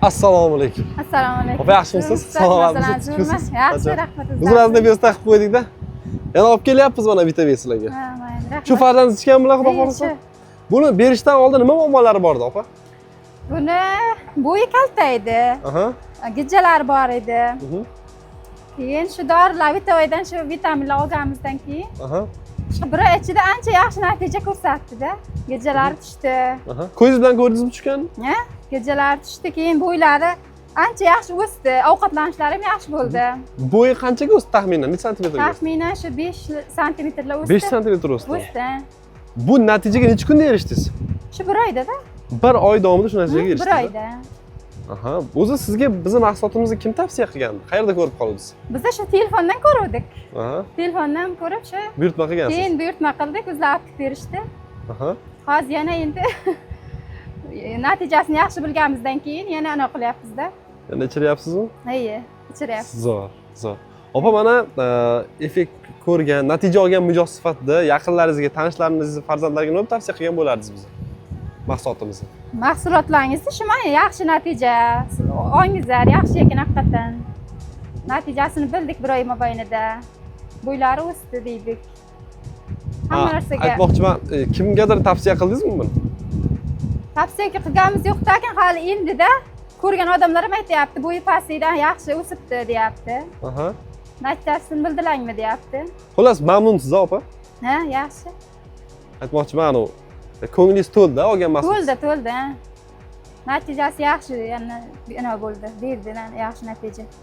Assalomu alaykum. Assalomu alaykum. Opa, yaxshimisiz? Salomatmisiz? Zo'rmi? Yaxshi, rahmat. Biz birozni besta qilib qo'ydikda. Yana olib kelyapmiz mana vitamin sizlarga. Ha, mayli, rahmat. Shu farzandingiz ichganmilar, xudo Ee, xohlasa? shu. Buni berishdan oldin nima muammolari bor edi, opa? Buni bo'yi kalta edi. Gijjalari bor edi. Keyin shu dorilar, Vitavoydan shu vitaminlar olganimizdan keyin shu bir oy ichida ancha yaxshi natija ko'rsatdi-da. Gijjalari tushdi. Ko'zingiz bilan ko'rdingizmi tushganini? Ha? Gijjalari tushdi, keyin bo'ylari ancha yaxshi o'sdi. Ovqatlanishlari ham yaxshi bo'ldi. Bo'yi qanchaga o'sdi taxminan? Necha santimetrga o'sdi? Taxminan shu 5 santimetrlar o'sdi. 5 santimetr o'sdi. O'sdi. Bu natijaga necha kunda erishdingiz? Shu bir oyda-da. Bir oy davomida shu natijaga Bir erishdingiz? oyda. Aha. O'zi sizga bizni mahsulotimizni kim tavsiya qilgandi? Qayerda ko'rib qoldingiz? Biz shu telefondan ko'ruvdik. Telefondan ko'rib shu Buyurtma qilgansiz. keyin buyurtma qildik, o'zlari olib kelib berishdi. Hozir yana endi natijasini yaxshi bilganimizdan keyin yana anaqa qilyapmizda. Yana ichiryapsizmi? Iya, ichiryapmiz. Zo'r, zo'r. Opa, mana effekt ko'rgan, natija olgan mijoz sifatida yaqinlaringizga, tanishlaringizga, farzandlarga nima tavsiya qilgan bo'lardingiz bizni mahsulotimizni? Mahsulotlaringizni shu mana yaxshi natija olingizlar, yaxshi ekan haqiqatdan. Natijasini bildik bir oy mobaynida. Bo'ylari o'sdi deydik. Hamma narsaga. Aytmoqchiman, kimgadir tavsiya qildingizmi buni? Tavsiya qilganimiz yo'q, lekin hali endida ko'rgan odamlar ham aytyapti, bo'yi pastlikdan yaxshi o'sibdi deyapti. Natijasini bildilarmi deyapti. Xullas, mamnunsiz, opa? Ha, yaxshi. Aytmoqchiman, u ko'nglingiz to'ldi olgan mahsulot. To'ldi, to'ldi. Natijasi yaxshi, yana nima bo'ldi, berdi yaxshi natija.